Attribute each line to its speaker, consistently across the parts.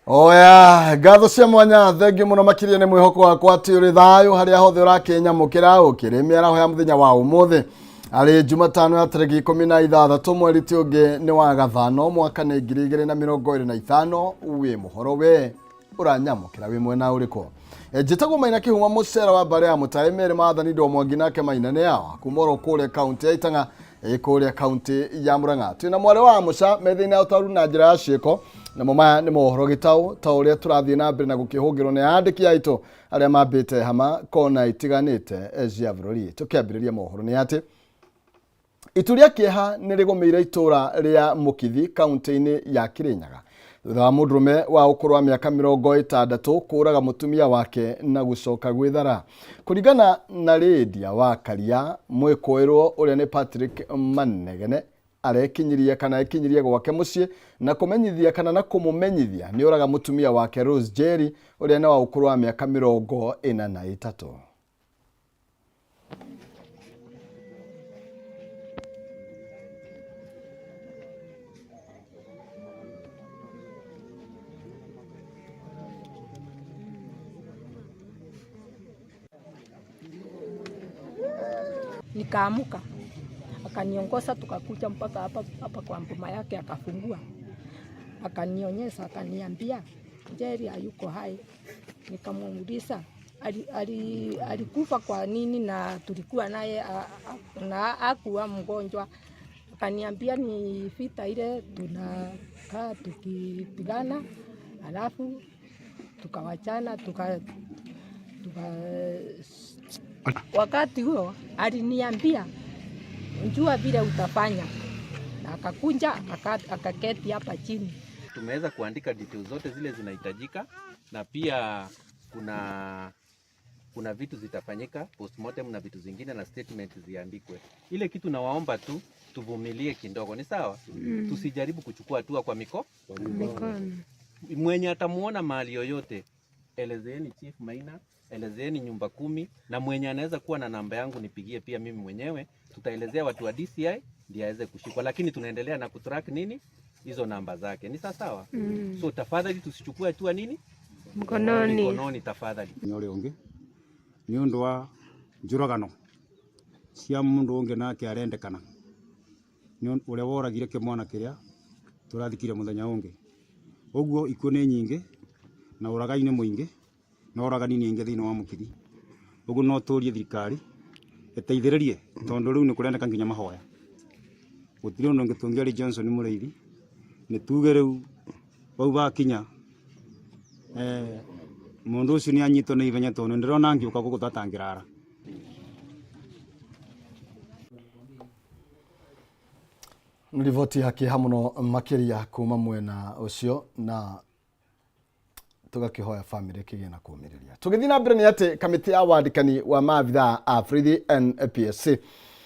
Speaker 1: Oya, ngatho cia mwanya, thengiũ mũno makĩria. Nĩ mwĩhoko wakwa atĩ ũrĩ thayũ harĩa hothe ũrakĩnyamũkĩra ũkĩrĩ mĩaraho ya mũthenya wa ũmũthĩ, arĩ Jumatano ya tarĩki 16 mweri ti ũngĩ nĩ wa gathano, mwaka nĩ 2025. Wĩ mũhoro we ũranyamũkĩra wĩ mwena ũrĩkũ? Njĩtagwo Maina Kĩhuma, mũcera wa mbarĩ ya Mũtaĩ Merĩ Maathani Ndomwangi, nake Maina nĩ awa kuma oro kũrĩa kaunti ya Itang'a, kũrĩa kaunti ya Murang'a. Twĩna mwarĩ wa Mũca metha-inĩ ya ũtaũri na njĩra ya ciĩko, namo maya nĩ mohoro gĩtaũ ta ũrĩa tũrathiĩ na mbere na gũkĩhũngĩrwo nĩ andĩki aitũ arĩa mambĩte hama kona itiganĩte cia bũrũri. Tũkĩambĩrĩria mohoro nĩ atĩ itu rĩa kĩeha nĩ rĩgũmĩire itũũra rĩa Mũkithi kaunti-inĩ ya Kĩrĩnyaga thutha wa mũndũrũme wa ũkũrũ wa mĩaka 60 kũũraga mũtumia wake na gũcoka gwĩthara. Kũringana na Lydia wa Karia, mwĩkũĩrwo ũrĩa nĩ Patrick Manegene arekinyirie kana ekinyirie gwake mũciĩ na kũmenyithia kana na kũmũmenyithia nĩ ũraga mũtumia wake Rose Jerry, ũrĩa nĩ wa ũkũrũ wa mĩaka 43.
Speaker 2: Nikaamuka, akaniongoza tukakuja mpaka hapa hapa kwa mboma yake, akafungua, akanionyesha, akaniambia Jerry hayuko hai. Nikamuuliza alikufa kwa nini na tulikuwa naye na akuwa mgonjwa. Akaniambia ni vita ile tunakaa tukipigana, alafu tukawachana tuka. Wakati huo aliniambia, njua vile utafanya, na akakunja akaketi hapa chini.
Speaker 3: Tumeweza kuandika details zote zile zinahitajika, na pia kuna vitu zitafanyika postmortem na vitu zingine na statement ziandikwe. Ile kitu nawaomba tu tuvumilie kidogo, ni sawa? Tusijaribu kuchukua hatua kwa
Speaker 4: mikono.
Speaker 3: Mwenye atamuona mahali yoyote, elezeeni Chief Maina, elezeeni nyumba kumi, na mwenye anaweza kuwa na namba yangu nipigie pia mimi mwenyewe, tutaelezea watu wa DCI ndiye aweze kushikwa, lakini tunaendelea na kutrack nini hizo namba zake, ni sawa sawa? So tafadhali tusichukue hatua nini
Speaker 4: mkononi,
Speaker 3: mikononi tafadhali.
Speaker 5: Nĩ ũrĩa ũngĩ nĩ ũndũ wa njũragano cia mũndũ ũngĩ nake arendekana nĩ ũrĩa woragire kĩmwana kĩrĩa tũrathikire mũthenya ũngĩ. Ũguo ikuũ nĩ nyingĩ na ũragai nĩ mũingĩ na ũragani nĩ aingĩ thĩinĩ wa Mũkithi. Ũguo no tũrie thirikari ĩteithĩrĩrie tondũ rĩu nĩ kũrendeka nginya mahoya. Gũtirĩ ũndũ ũngĩ tũngĩaria. Johnson Mũrĩithi nĩ tuge rĩu bau bakinya mũndũ ũcio nĩ anyitwo na ihenya tondũ ndĩrona ngĩũka gũkũ tatangĩrara.
Speaker 1: Nĩ riboti ya kĩeha mũno makĩria kuma mwena ũcio, na tũgakĩhoya famĩlĩ kĩgĩe na kũmĩrĩria. Tũgĩthiĩ na mbere nĩ atĩ kamĩtĩ ya wandĩkani wa maabithaa a borithi NPSC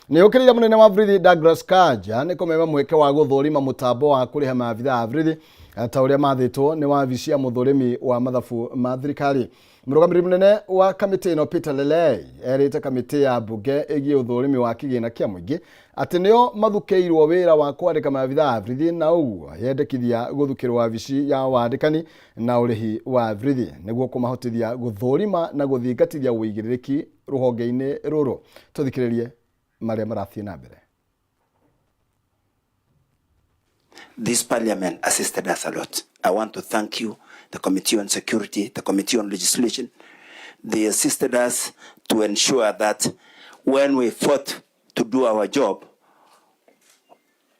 Speaker 1: nĩ yũkĩrĩire mũnene wa borithi Douglas Kanja nĩ kũmema mweke wa gũthũrima mũtambo wa kũrĩha maabithaa a borithi ta ũrĩa mathĩtwo nĩ wabici ya mũthũrimi wa mathabu ma thirikari. Mũrũgamĩrĩri mũnene wa kamĩtĩ ĩno Peter Lelei erĩte kamĩtĩ ya mbunge ĩgiĩ ũthũrimi wa kĩgĩna kĩa mũingĩ atĩ nĩo mathukĩirwo wĩra wa kwandĩka maabithaa a borithi, na ũguo yendekithia gũthukĩrwo wabici ya wandĩkani na ũrĩhi wa borithi nĩguo kũmahotithia gũthũrima na gũthingatithia ũigĩrĩrĩki rũhonge-inĩ rũrũ. Tũthikĩrĩrie marĩa marathiĩ na mbere.
Speaker 6: This parliament assisted us a lot. I want to thank you, the Committee on Security, the Committee on Legislation. They assisted us to ensure that when we fought to do our job,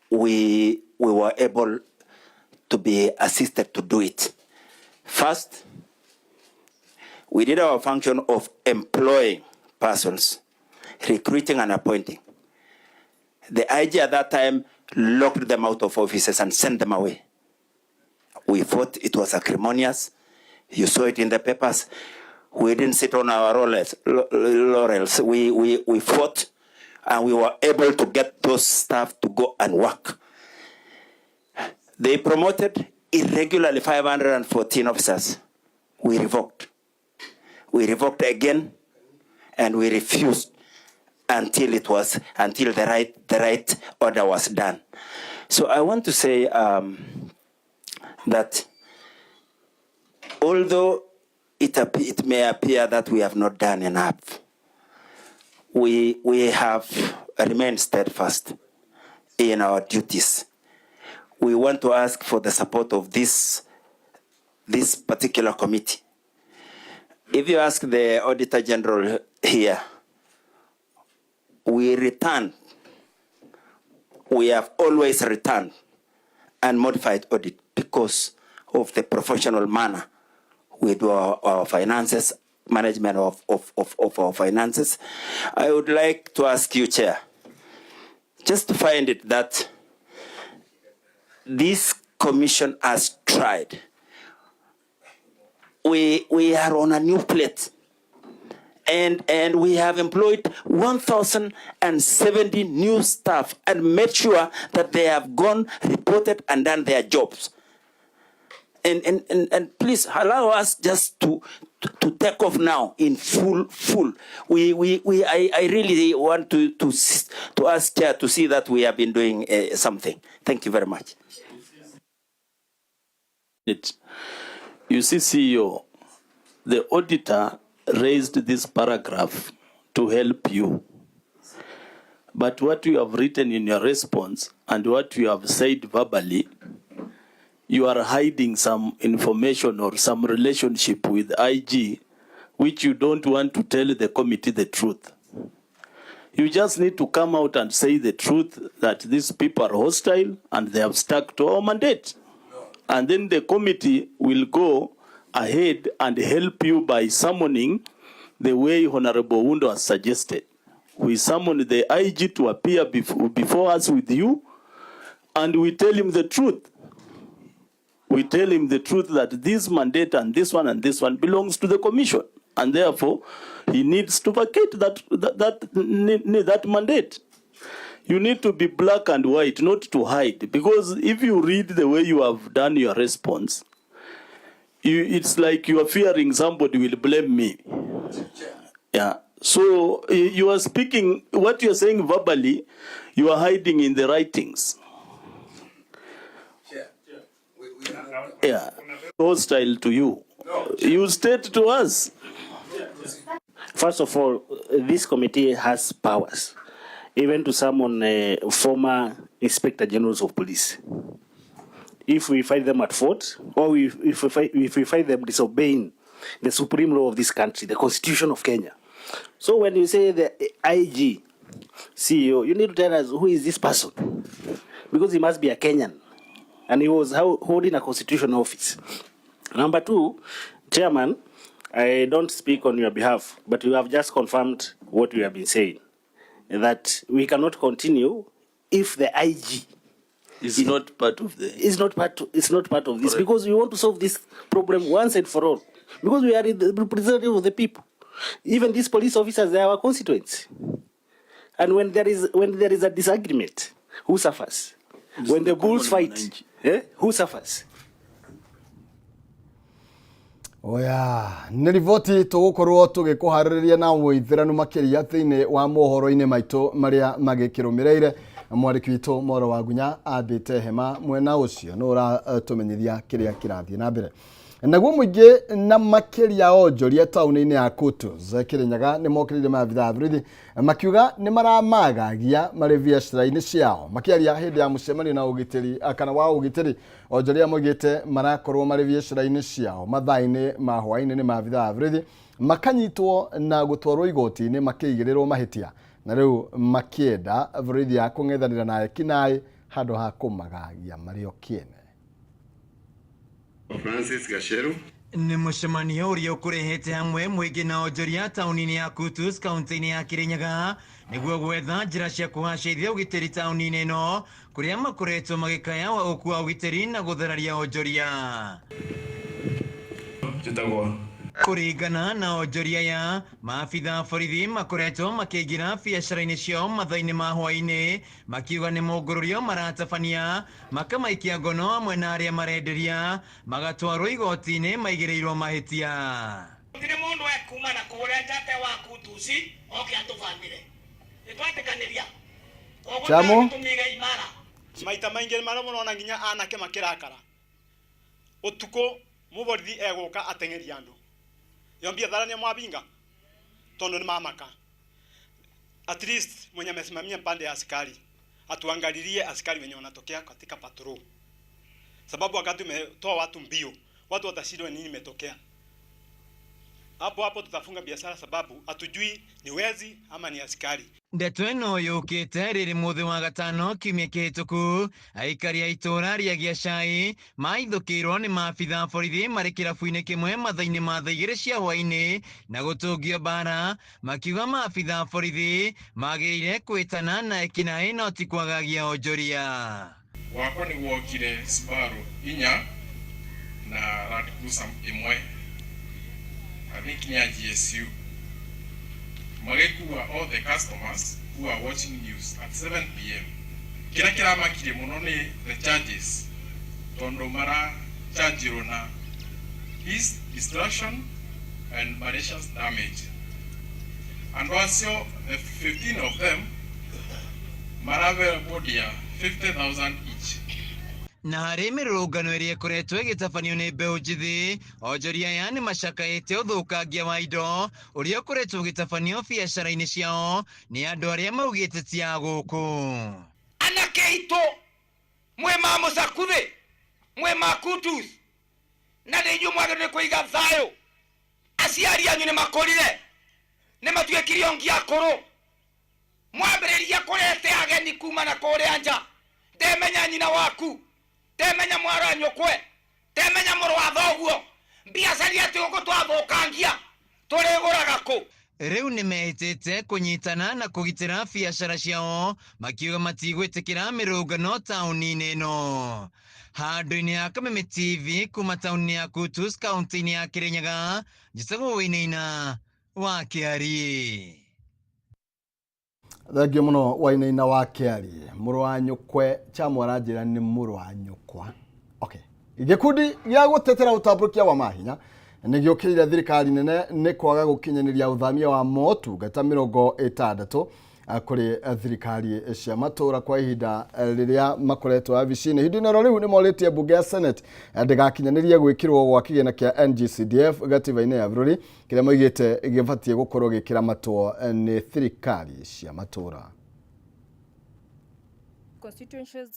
Speaker 6: we were able to be assisted to do it. First, we did our function of employing persons, recruiting and appointing. The IG at that time locked them out of offices and sent them away. We thought it was acrimonious. You saw it in the papers. We didn't sit on our laurels. We fought and we were able to get those staff to go and work. They promoted irregularly 514 officers. We revoked. We revoked again and we refused until the right order was done. So I want to say that Although it may appear that we have not done enough, we have remained steadfast in our duties. We want to ask for the support of this particular committee. If you ask the Auditor General here, we return. We have always returned and modified audit because of the professional manner we do our finances, management of our finances. I would like to ask you, Chair, just to find it that this commission has tried. We are on a new plate. And we have employed 1,070 new staff and made sure that they have gone, reported, and done their jobs. And please allow us just to take off now in full. I really want to ask Chair to see that we have been doing something. Thank you very much.
Speaker 7: You see, CEO, the auditor raised this paragraph to help you. But what you have written in your response and what you have said verbally, you are hiding some information or some relationship with IG, which you don't want to tell the committee the truth. You just need to come out and say the truth that these people are hostile and they have stuck to our mandate. And then the committee will go ahead and help you by summoning the way Honorable Oundo has suggested. We summon the IG to appear before us with you, and we tell him the truth. We tell him the truth that this mandate and this one and this one belongs to the commission, and therefore he needs to vacate that mandate. You need to be black and white, not to hide, because if you read the way you have done your response, it's like you are fearing somebody will blame me. Yeah. So you are speaking, what you are saying verbally, you are hiding in the writings. Yeah. Hostile to you. You state to us.
Speaker 8: First of all, this committee has powers, even to summon former Inspector Generals of Police. If we find them at fault, or if we find them disobeying the supreme law of this country, the Constitution of Kenya. So when you say the IG, CEO, you need to tell us who is this person, because he must be a Kenyan, and he was holding a constitutional office. Number two, Chairman, I don't speak on your behalf, but you have just confirmed what we have been saying, that we cannot continue if the IG
Speaker 7: is not part of the
Speaker 8: is not part, it's not part of this.
Speaker 7: Correct.
Speaker 8: Because we want to solve this problem once and for all, because we are the representative of the people. Even these police officers, they are our constituents. And when there is a disagreement, who suffers?
Speaker 7: It's
Speaker 8: When the
Speaker 7: the
Speaker 8: bulls
Speaker 7: common
Speaker 8: fight,
Speaker 7: mwananchi.
Speaker 8: Who suffers?
Speaker 1: Oya, nĩ riboti tũgũkorwo tũgĩkũharĩrĩria na ũithĩranu makĩria thĩinĩ wa mohoro-inĩ maitũ marĩa magĩkĩrũmĩrĩire. Mwandĩki witũ Moro wa Ngunya ambĩte hema mwena ũcio nĩ ũratũmenyithia kĩrĩa kĩrathiĩ na mbere. Naguo mũingĩ na makĩria onjoria taũni-inĩ ya Kutus Kĩrĩnyaga nĩ mokĩrĩire maabithaa a borithi makiuga nĩ maramagagia marĩ biacara-inĩ ciao. Makĩaria hĩndĩ ya mũcemanio na ũgitĩri kana wa ũgitĩri, onjoria moigĩte marakorwo marĩ biacara-inĩ ciao mathaa-inĩ ma hwaĩ-inĩ nĩ maabithaa a borithi makanyitwo na gũtwarwo igoti-inĩ makĩigĩrĩrwo mahĩtia, na rĩu makĩenda borithi ya kũng'ethanĩra na ekinaĩ handũ ha kũmagagia marĩ o kĩene.
Speaker 9: Francis Gasheru.
Speaker 10: Nĩ mũcemanio ũrĩa ũkũrehete hamwe mũingĩ na onjoria taũni-inĩ ya Kutus kaunti-inĩ ya Kĩrĩnyaga nĩguo gwetha njĩra cia kũgacĩrithia ũgitĩri taũni-inĩ ĩno kũrĩa makoretwo magĩkaya wa ũku wa ũgitĩri na gũthararia onjoria.
Speaker 9: Njĩtagwo
Speaker 10: Kũringana na onjoria aya, maabitha a borithi makoretwo makĩingĩra biacara-inĩ ciao mathaa-inĩ ma hwaĩ-inĩ makiuga nĩ mũngũrũrio maratabania makamaikia ngono hamwe na arĩa marenderia magatwarwo igoti-inĩ maigĩrĩirwo mahĩtia.
Speaker 11: Gũtirĩ mũndũ ekuma na kũrĩa njate wa Kutusi oke atũbamire. Nĩtwetĩkanĩria. Koguo
Speaker 1: Chamo?
Speaker 11: tũmĩige imara.
Speaker 12: Maita maingĩ marĩa mũrona nginya anake makĩrakara. Ũtukũ
Speaker 9: Muborithi eguka ateng'eria andu yo biathara ni mwabinga tondu ni mamaka. At least mwenye amesimamia pande ya askari atuangalilie askari wenye wanatokea katika patrol, sababu wakati umetoa watu mbio, watu watashindwa nini imetokea hapo hapo. Tutafunga biashara sababu hatujui ni wezi ama ni askari.
Speaker 10: Ndeto ĩno yũkĩte rĩrĩ mũthĩ wa gatano kiumia kĩhĩtũku aikari a itũũra rĩa Gĩacai maithũkĩirwo nĩ maabitha a borithi marĩ kĩrabu-inĩ kĩmwe mathaa-inĩ ma thaa 2 cia hwaĩ-inĩ na gũtũngio mbara, makiuga maabitha a borithi magĩrĩire kwĩtana na ekinaĩ no ti kwagagia onjoria.
Speaker 12: Wakwa nĩ wokire Subaru 4 na Land Cruiser 1, I think ni ya GSU, magĩkua all the customers who are watching news at 7 p.m. Kĩrĩa kĩramakirie mũno nĩ the charges, tondũ marachargirwo na his destruction and malicious damage. Andũ acio, the 15 of them, marabeo bond ya 50,000 each.
Speaker 10: Na harĩ mĩrũrũngano ĩrĩa ĩkoretwo ĩgĩtabanio nĩ mbeũ njĩthĩ, onjoria aya nĩ macakaĩte ũthũkangia wa indo ũrĩa ũkoretwo ũgĩtabanio biacara-inĩ ciao nĩ andũ arĩa maugĩte ti a gũkũ.
Speaker 11: Anake aitũ mwĩ ma mũcakuthĩ, mwĩ ma kutus, na nĩ inyuĩ mwagĩrĩirwo nĩ kũiga thayũ. Aciari anyu nĩ makũrire, nĩ matuĩkire ongi akũrũ, mwambĩrĩria kũrete ageni kuma na kũrĩa nja. Ndemenya nyina waku, ndemenya mwarĩ wa nyũkwe, ndemenya mũrũ wa thoguo. Mbiacara atĩ gũkũ twathũkangia tũrĩgũraga kũ?
Speaker 10: Rĩu nĩ mehĩtĩte kũnyitana na kũgitĩra biacara ciao, makiuga matigwĩtĩkĩra mĩrũngano taũni-inĩ ĩno. Handũ-inĩ ha Kameme TV kuma taũni ya Kutus, kaunti-inĩ ya Kirinyaga, njĩtagwo Wainaina wa Kĩari.
Speaker 1: Thengio mũno, Wainaina wa Kĩari. Mũrũ wa nyũkwe Chamu aranjĩra nĩ mũrũ wa nyũkwa. Okay, gĩkundi gĩa gũtetera ũtambũrũkia wa mahinya nĩ gĩũkĩrĩire thirikari nene nĩ kwaga gũkinyanĩria ũthamia wa motungata 60 kũrĩ thirikari cia matũra kwa ihinda rĩrĩa makoretwo wabici-inĩ. Ihinda-inĩ oro rĩu nĩ morĩtie mbunge ya Senate ndĩgakinyanĩrie gwĩkĩrwo gwa kĩgĩna kĩa NGCDF gatiba-inĩ ya bũrũri, kĩrĩa maugĩte gĩbatiĩ gũkorwo gĩkĩramatwo nĩ thirikari cia matũra.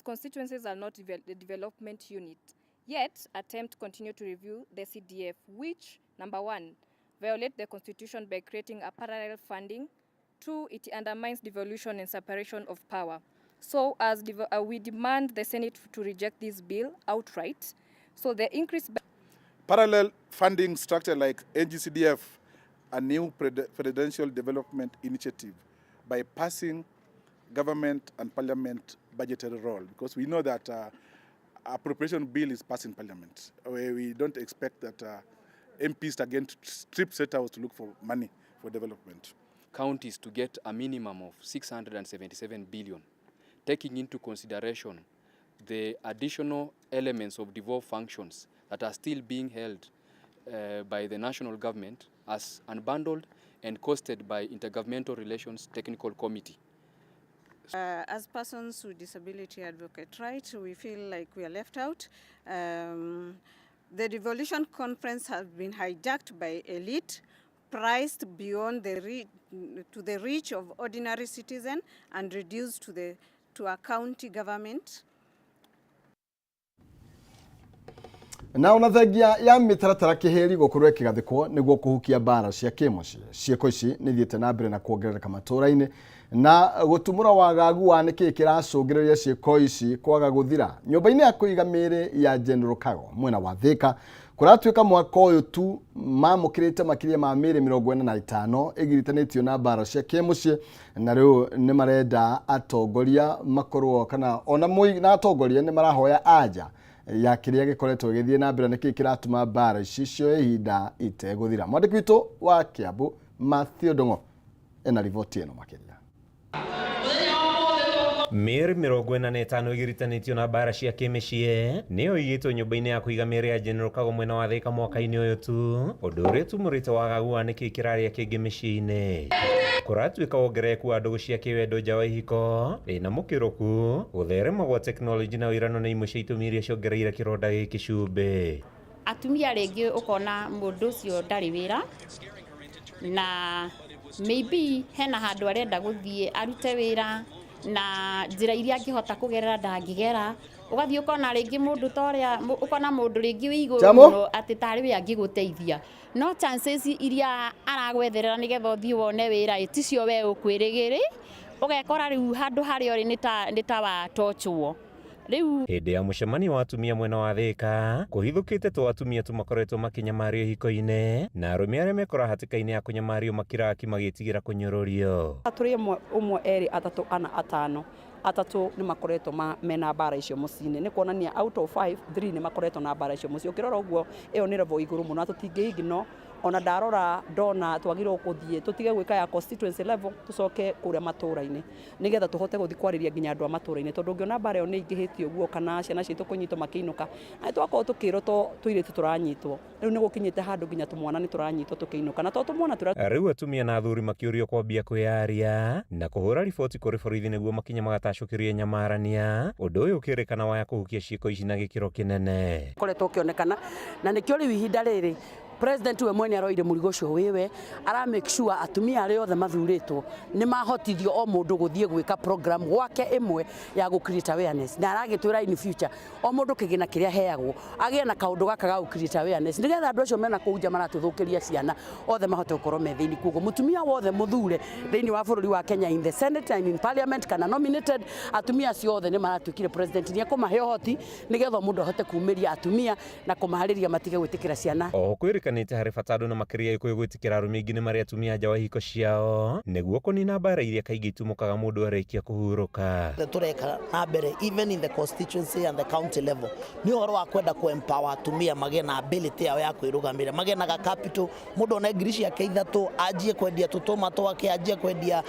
Speaker 13: Constituencies are not the development unit, yet attempt continue to review the CDF, which, number one, violate the constitution by creating a parallel funding. Two, it undermines devolution and separation of power. So as we demand the Senate to reject this bill outright. So the increase
Speaker 14: Parallel funding structure like NGCDF, a new presidential development initiative, bypassing government and parliament budgetary role, because we know that appropriation bill is passed in parliament. We don't expect that MPs again to strip State House to look for money for development.
Speaker 15: Counties to get a minimum of 677 billion, taking into consideration the additional elements of devolved functions that are still being held by the national government as unbundled and costed by Intergovernmental Relations Technical Committee.
Speaker 16: As persons with disability advocate right, we feel like we are left out. The devolution conference has been hijacked by elite, priced beyond the to the reach of ordinary citizen and reduced to a county government.
Speaker 1: Na ona thengia ya mĩtaratara kĩhĩri gũkorwo ĩkĩgathĩkwo nĩguo kũhukia mbara cia kĩmũciĩ, ciĩko ici nĩ ithiĩte na mbere na kuongerereka matũũra-inĩ na gũtumũra wagagu wa nĩkĩĩ kĩracũngĩrĩria ciĩko ici kwaga gũthira. Nyũmba-inĩ ya kũiga mĩĩrĩ ya General Kago mwena wa Thĩka, kũratuĩka mwaka ũyũ tu mamũkĩrĩte makĩria ma mĩĩrĩ 45 ĩgiritanĩtio na mbara cia kĩmũciĩ, na rĩu nĩ marenda atongoria makorwo kana ona na atongoria nĩ marahoya anja ya kĩrĩa gĩkoretwo gĩgĩthiĩ na mbere, nĩkĩĩ kĩratũma mbara ici cioe ihinda itegũthira. Mwandĩki witũ wa Kiambu Matthew Ndung'u ena riboti ĩno makĩria.
Speaker 17: Mĩĩrĩ 45 ĩgiritanĩtio na mbara cia kĩmĩciĩ nĩyo ĩigĩtwo nyũmba-inĩ ya kũiga mĩĩrĩ ya General Kago mwena wa Thĩka mwaka-inĩ ũyũ tu, ũndũ ũrĩa ũtumũrĩte wagagu wa nĩkĩĩ kĩrarĩa kĩngĩ mĩciĩ-inĩ. Kũratuĩka wongerereku wa ndũgũ cia kĩwendo nja wa ihiko ĩna mũkĩrũku, gũtherema gwa tekinoronjĩ na ũirano nĩ imwe cia itũmi iria ciongereire kĩronda gĩkĩ cumbĩ.
Speaker 18: Atumia rĩngĩ ũkona mũndũ ũcio ndarĩ wĩra na maybe hena handũ arenda gũthiĩ arute wĩra na njĩra iria angĩhota kũgerera ndangĩgera. Ũgathiĩ ũkona rĩngĩ mũndũ ta ũrĩa ũkona mũndũ rĩngĩ wĩ igũrũ
Speaker 1: Jamo?
Speaker 18: mũno atĩ tarĩ we angĩgũteithia, no chances iria aragwetherera nĩgetha ũthiĩ wone wĩra ĩ ticio we ũkwĩrĩgĩrĩ. Ũgekora rĩu handũ harĩa ũrĩ nĩ ta watochwo rĩu.
Speaker 17: Hĩndĩ ya mũcemanio wa atumia mwena wa Thĩka, kũhithũkĩte to atumia tu makoretwo makĩnyamario ihiko-inĩ, na arũme arĩa mekora hatĩka-inĩ ya kũnyamario makiraga ki magĩtigĩra kũnyũrũrio.
Speaker 19: Tũrĩ ĩmwe, ũmwe, erĩ, atatũ, ana, atano. Atatũ nĩ makoretwo mena mbara icio mũciĩ-inĩ. Nĩ kuonania out of 5, 3 nĩ makoretwo na mbara icio mũciĩ. Ũkĩrora ũguo, ĩyo nĩ level igũrũ mũno na tũtingĩ ignore. Ona ndarora ndona twagĩrĩirwo gũthiĩ tũtige gwĩka ya constituency level, tũcoke kũrĩa matũra-inĩ nĩgetha tũhote gũthiĩ kwarĩria nginya andũ a matũra-inĩ, tondũ ũngĩona mbara ĩyo nĩ ĩingĩhĩte ũguo kana ciana citũ kũnyitwo makĩinũka, na twakorwo tũkĩrwo to tũirĩtu tũranyitwo, rĩu nĩ gũkinyĩte handũ nginya tũmwana nĩ tũranyitwo tũkĩinũka, na to tũmwana tũrĩa.
Speaker 17: Rĩu atumia na athuri makĩũrio kwambia kwĩyaria na kũhũra riboti kũrĩ borithi nĩguo makinya magatacũkĩrie nyamarania, ũndũ ũyũ ũkĩrĩkana waya kũhukia ciĩko ici na gĩkĩro kĩnene.
Speaker 20: Koretwo ũkĩonekana na nĩkĩo rĩu ihinda rĩrĩ President we mwene aroire mũrigo ũcio wĩwe, ara make sure atumia arĩa othe mathurĩtwo nĩ mahotithio o mũndũ gũthiĩ gwĩka program gwake ĩmwe ya gũ create awareness, na aragĩtwĩra in future o mũndũ kĩgĩna kĩrĩa aheagwo agĩe na kaũndũ gaka ga gũ create awareness, nĩgetha andũ acio mena kũu nja maratũthũkĩria ciana othe mahote gũkorwo me thĩinĩ. Koguo mũtumia wothe mũthure thĩinĩ wa bũrũri wa Kenya in the Senate and in Parliament kana nominated, atumia acio othe nĩ maratuĩkire president nĩ ekũmahe ũhoti nĩgetha o mũndũ ahote kumĩria atumia na kũmaharĩria matige gwĩtĩkĩra ciana.
Speaker 17: Oho kwĩrĩkanĩte harĩ bata andũ na makĩria Agĩkũyũ gwĩtĩkĩra arũme aingĩ nĩ marĩ atumia nja wa ihiko ciao nĩguo kũnina mbara iria kaingĩ itumũkaga mũndũ arĩkia kũhurũka.
Speaker 21: Tũreka na mbere even in the constituency and the county level nĩ ũhoro wa kwenda kũ empower atumia magĩe na ability yao ya kwĩrũgamĩrĩra, magĩe na ga capital, mũndũ one ngiri ciake ithatũ anjie kwendia tũtũma twake, anjie kwendia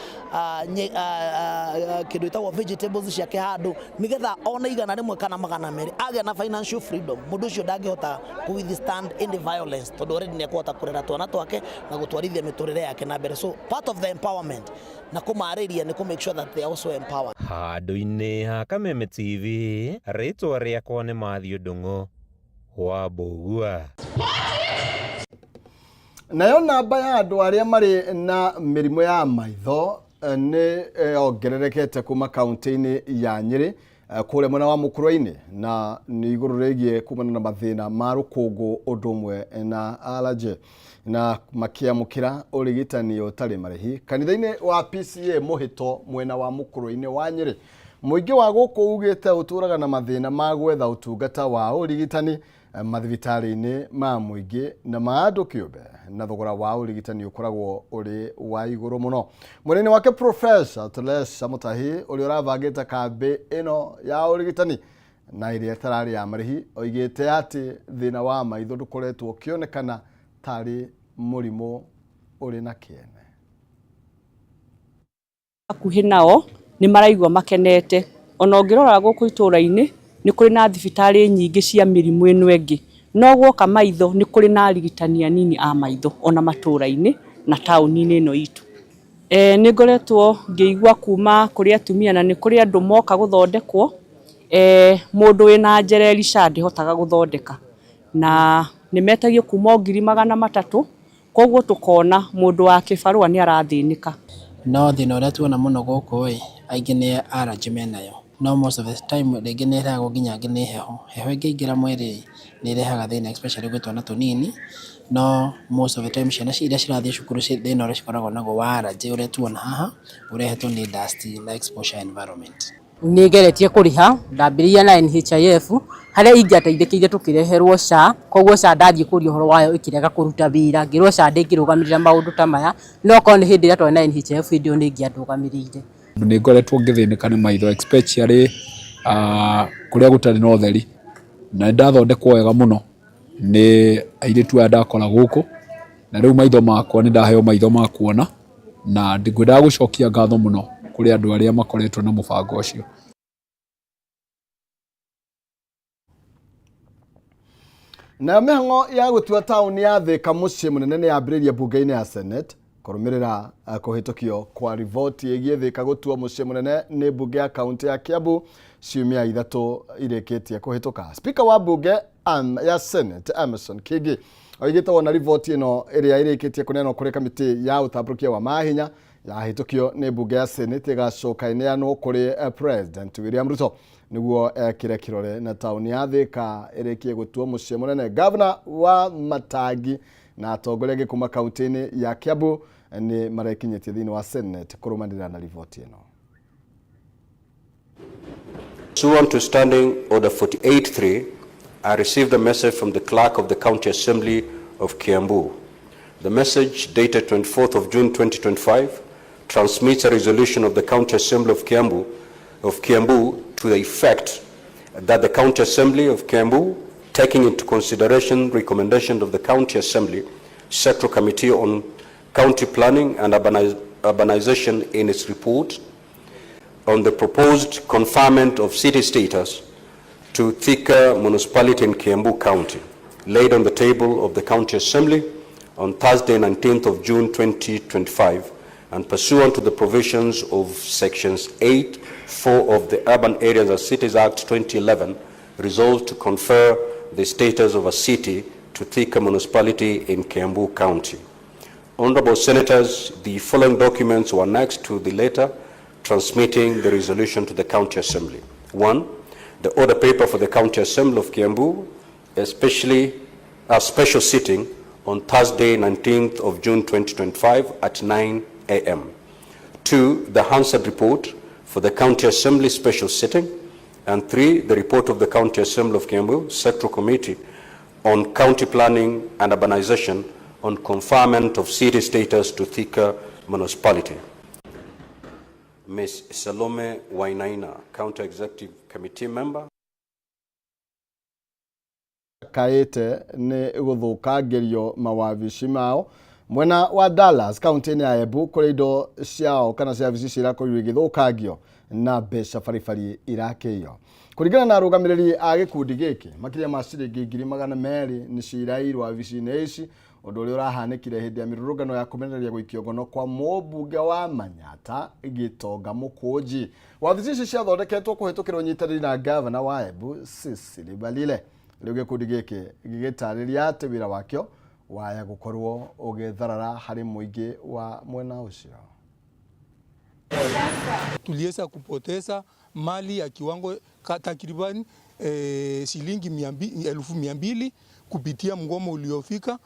Speaker 21: kĩndũ gĩtagwo vegetables ciake handũ, nĩgetha one 100 kana 200, agĩa na financial freedom, mũndũ ũcio ndangĩhota kũ withstand any violence, tondũ already nĩ ekũhota kũrera twana twake na gũtwarithia mĩtũrĩre yake na mbere. So part of the empowerment na kũmarĩria nĩ kũ make sure that they are also empowered.
Speaker 17: Handũ-inĩ ha Kameme TV, rĩtwa rĩakwa nĩ Matthew Ndung'u wa Mbũgua.
Speaker 1: Nayo namba ya andũ arĩa marĩ na mĩrimũ ya maitho nĩ yongererekete kuma kaunti-inĩ ya Nyĩrĩ kũrĩa mwena wa Mũkũrwe-inĩ, na nĩ igũrũ rĩgiĩ kumana na mathĩna ma rũkũngũ ũndũ ũmwe na allergy, na makĩamũkĩra ũrigitani ũtarĩ marĩhi kanitha-inĩ wa PCA Mũhĩto mwena wa Mũkũrwe-inĩ wa Nyĩrĩ. Mũingĩ wa gũkũ ugĩte ũtũraga na mathĩna ma gwetha ũtungata wa ũrigitani mathibitarĩ-inĩ ma mũingĩ na ma andũ kĩũmbe, na thogora wa ũrigitani ũkoragwo ũrĩ wa igũrũ mũno. Mwena-inĩ wake Professor Teresa Mutahi ũrĩa ũrabangĩte kambĩ ĩno ya ũrigitani na ĩrĩa ĩtararĩ ya marĩhi oigĩte atĩ thĩna wa maitho ndũkoretwo ũkĩonekana tarĩ mũrimũ ũrĩ na kĩene.
Speaker 22: Hakuhĩ nao nĩ maraigua makenete. Ona ũngĩrora gũkũ itũra-inĩ nĩ kũrĩ na thibitarĩ nyingĩ cia mĩrimũ ĩno ĩngĩ, no guoka maitho nĩ kũrĩ na arigitani anini a maitho ona matũra-inĩ na taũni-inĩ ĩno itũ. Nĩ ngoretwo ngĩigua kuma kũrĩ atumia na nĩ kũrĩ andũ moka gũthondekwo, mũndũ wĩna njereri SHA ndĩhotaga gũthondeka, na nĩ metagio kuma o 300,000. Koguo tũkona mũndũ wa kĩbarũa nĩ arathĩnĩka.
Speaker 23: No thĩna ũrĩa tuona mũno gũkũ ĩ, aingĩ nĩ allergy menayo. No most of the time rĩngĩ nĩ ĩrehagwo nginya nĩ heho. Heho ĩngĩingĩra mwĩrĩ nĩ ĩrehaga thĩna especially gwĩ twana tũnini. No most of the time ciana iria cirathiĩ cukuru thĩna ũrĩa cikoragwo naguo wa allergy ũrĩa tuona haha, ũrehetwo nĩ dust na exposure environment.
Speaker 24: Nĩ ngeretie kũrĩha, ndambĩrĩirie na NHIF, harĩa ingĩateithĩkĩire tũkĩreherwo SHA, koguo SHA ndathiĩ kũria ũhoro wayo ĩkĩrega kũruta wĩra, ngĩrwo SHA ndĩngĩrũgamĩrĩra maũndũ ta maya, no korwo nĩ hĩndĩ ĩrĩa twarĩ na NHIF hĩndĩ ĩyo nĩ ĩngĩandũgamĩrĩire.
Speaker 25: Nĩ ngoretwo ngĩthĩnĩka nĩ maitho especially kũrĩa gũtarĩ na ũtheri, na nĩ ndathondekwo wega mũno nĩ airĩtu aya ndakora gũkũ, na rĩu maitho makwa nĩ ndaheo maitho ma kuona. Na ngwendaga gũcokia ngatho mũno kũrĩ andũ arĩa makoretwo na mũbango ũcio.
Speaker 1: Nayo mĩhang'o ya gũtua taũni ya Thĩka mũciĩ mũnene nĩ yambĩrĩirie mbunge-inĩ ya Senate kũrũmĩrĩra kũhĩtũkio kwa riboti ĩgiĩ Thĩka gũtuo mũciĩ mũnene nĩ mbunge ya kaunti ya Kiambu ciumia ithatũ irĩkĩtie kũhĩtũka. Spika wa mbunge ya Senate Amason Kingi oigĩte wona riboti ĩno ĩrĩa ĩrĩkĩtie kũneanwo kũrĩ kamĩtĩ ya ũtambũrũkia wa mahinya yahĩtũkio nĩ mbunge ya Senate ĩgacoka ĩneanwo kũrĩ President William Ruto nĩguo ekĩre kĩrore na taũni ya Thika ĩrĩkie gũtuo mũciĩ mũnene. Gavana wa Matangi na atongoria angĩ kuma kaunti-inĩ ya Kiambu nĩ marekinyĩtie thĩinĩ wa Senate kũrũmanĩrĩra na riboti ĩno.
Speaker 2: Pursuant to Standing Order 48.3, I received a message from the Clerk of the County Assembly of Kiambu. The message, dated 24th of June 2025, transmits a resolution of the County Assembly of Kiambu to the effect that the County Assembly of Kiambu, taking into consideration recommendations of the County Assembly Sectoral Committee on County Planning and Urbanization in its report on the proposed conferment of city status to Thika Municipality in Kiambu County, laid on the table of the County Assembly on Thursday, 19th of June 2025, and pursuant to the provisions of Sections 8(4) of the Urban Areas and Cities Act 2011, resolved to confer the status of a city to Thika Municipality in Kiambu County. Honorable Senators, the following documents were annexed to the letter transmitting the resolution to the County Assembly. 1, the order paper for the County Assembly of Kiambu, especially a special sitting on Thursday, 19th of June 2025 at 9 a.m. 2, the Hansard report for the County Assembly special sitting. And 3, the report of the County Assembly of Kiambu Sectoral Committee on County Planning and Urbanization on conferment of city status to Thika Municipality. Ms. Salome Wainaina, County Executive Committee member.
Speaker 1: Kaĩte nĩ gũthũkangĩrio mawabici mao mwena wa Dallas kaunti-inĩ ya Embu kũrĩ indo ciao kana cia wabici cirakorirwo igĩthũkangio na mbeca baribari irakĩiywo. Kũringana na arũgamĩrĩri a gĩkundi gĩkĩ makĩria ma ciringi 200,000 nĩcio iraiyirwo wabici-inĩ ici, ũndũ ũrĩa ũrahanĩkire hĩndĩ ya mĩrũrũngano ya kũmenereria gũikio ngono kwa mũmbunge wa Manyata Gĩtonga Mũkũnji. Wabici ici ciathondeketwo kũhĩtũkĩra ũnyitanĩri na gavana wa Embu Cecily Mbarire. Rĩu gĩkundi gĩkĩ gĩgĩtarĩria atĩ wĩra wakĩo waya gũkorwo ũgĩtharara harĩ mũingĩ wa mwena ũcio.
Speaker 3: Tuliweza kupoteza mali ya kiwango takriban shilingi 200,000 kupitia mgomo uliofika.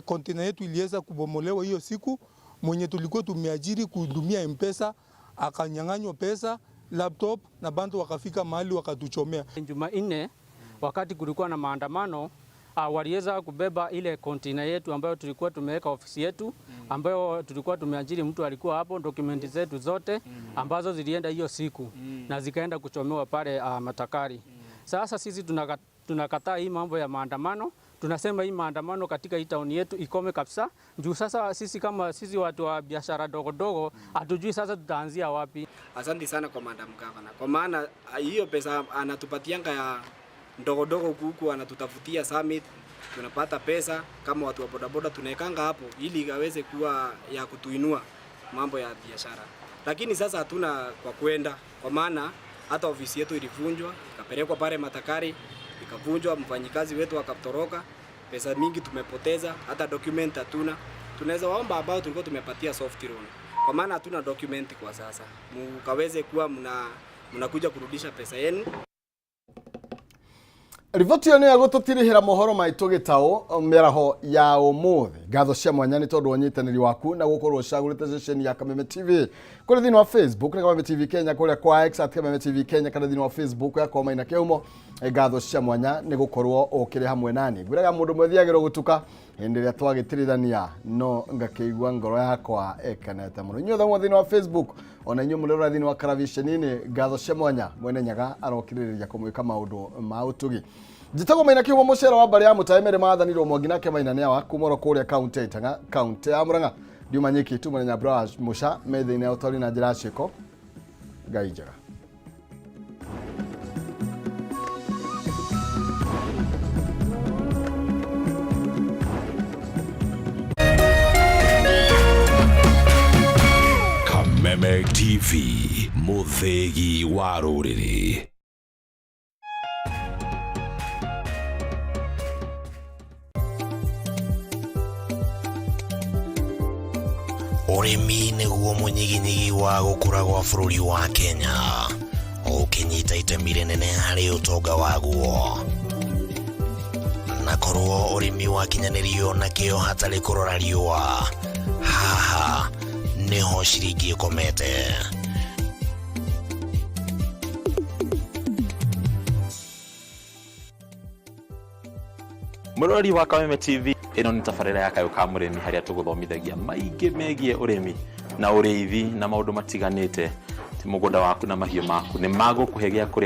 Speaker 3: Kontena yetu iliweza kubomolewa hiyo siku. Mwenye tulikuwa tumeajiri kuhudumia M-Pesa akanyang'anywa pesa, laptop na bantu wakafika mahali wakatuchomea.
Speaker 4: Jumanne wakati kulikuwa na maandamano, waliweza kubeba ile kontena yetu ambayo tulikuwa tumeweka ofisi yetu, ambayo tulikuwa tumeajiri mtu alikuwa hapo, dokumenti zetu zote ambazo zilienda hiyo siku na zikaenda kuchomewa pale Matakari. Sasa sisi tunakataa hii mambo ya maandamano. Tunasema hii maandamano katika hii town yetu ikome kabisa. Juu sasa sisi kama sisi watu wa biashara dogo dogo hatujui sasa tutaanzia wapi.
Speaker 5: Asante sana kwa Madam Governor. Kwa maana hiyo pesa anatupatianga ya ndogo ndogo huku anatutafutia summit, tunapata pesa kama watu wa bodaboda tunaekanga hapo ili aweze kuwa ya kutuinua mambo ya biashara. Lakini sasa hatuna kwa kwenda, kwa maana hata ofisi yetu ilivunjwa, ikapelekwa pale Matakari, ikavunjwa, mfanyikazi wetu akatoroka, pesa mingi tumepoteza, hata document hatuna. Tunaweza waomba ambao tulikuwa tumepatia soft loan, kwa maana hatuna document kwa sasa, mkaweze kuwa mnakuja kurudisha pesa yenu.
Speaker 1: Riboti ĩyo nĩ ya gũtũtirihĩra mohoro maitũ gĩtaũ mĩaraho ya ũmũthĩ. Ngatho cia mwanya nĩ tondũ wa ũnyitanĩri waku na gũkorwo ũcagũrĩte ceceni ya Kameme TV kũrĩ thĩinĩ wa Facebook nĩ Kameme TV Kenya, kũrĩa kwa X at Kameme TV Kenya, kana thĩinĩ wa Facebook yakwa Maina Kĩhumo. Ngatho cia mwanya nĩ gũkorwo ũkĩrĩ hamwe nani. Ngwĩraga mũndũ mwethiagĩrwo gũtuka hĩndĩ ĩrĩa twagĩtirithania, no ngakĩigua ngoro yakwa ĩkenete mũno. Inyuothe mwe thĩinĩ wa Facebook, ona inyuĩ mũrĩ thĩinĩ wa karaviceni-inĩ, ngatho cia mwanya. Mwene Nyaga arokirĩrĩria kũmwĩka maũndũ ma ũtugi. Njĩtagwo Maina Kĩhumo, mũcere wa mbarĩ ya Mũtae Meri mathanirwo Mwangi nake Maina nĩ awa kuma oro kũrĩa kaunti ya Itaga, kaunti ya Murang'a. Ndiuma nyiki tu mũthenya Bra Muca me thĩinĩ ya ũtaũri na njĩra ya ciĩko. Ngai njega.
Speaker 6: Kameme TV, mũthĩgi wa rũrĩrĩ.
Speaker 7: Ũrĩmi nĩguo mũnyiginyigi wa gũkũra gwa bũrũri wa Kenya, ũkĩnyita itemi rĩnene harĩ ũtonga waguo. Na korwo ũrĩmi wakinyanĩrio na kĩo hatarĩ kũrora riũa, haha nĩho ciringi ĩkomete.
Speaker 8: Mũrori wa Kameme TV, ĩno nĩ tabarĩra ya Kayũ ka Mũrĩmi harĩa tũgũthomithagia maingĩ megiĩ ũrĩmi na ũrĩithi na maũndũ matiganĩte. Ti mũgũnda waku na mahiũ maku nĩ magũkũhe gĩa kũrĩa.